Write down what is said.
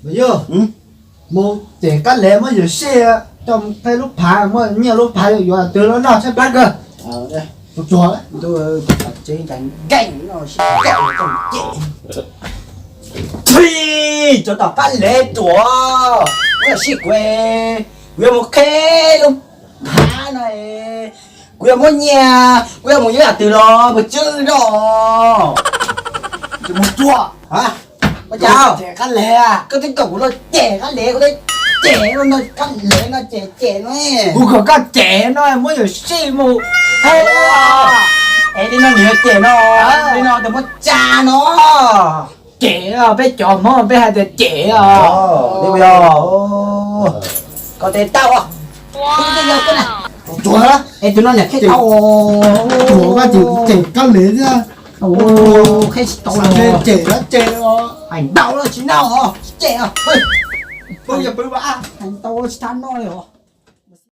Yog mus cem kab lev muab yawm sij, coj mus qheb lub phav, muab nyiaj lub phav yuav twg los noj saib plab kawg. Tsuag, nkees no, tsis cem, cov tom kab lev ruam, muab yawm sij kuv, kuv yuav mus qheb lub phav no, kuv yuav muab nyiaj, kuv yuav mus yuav yam twg los puas tswb no. Mus tsuag, ua cas? Cem kab lev, koj twb kom kuv los cem kab lev, kuv twb cem no, kab lev no cem cem no. Kuv kom koj cem no muab yawm sij mus. Es li no nws yuav cem no, li no tus muab tsa no. Cem, peb cov Hmoob peb hais tias cem os. Koj tes tau, tsuag, es tus no niam qheb tau, tsuag koj ces cem kab lev thiab. Qheb tsis tau, cem los cem os. Hais ntau los tsis noj, tsis cem os. Pw, pw, hais ntau tsis tau noj li os.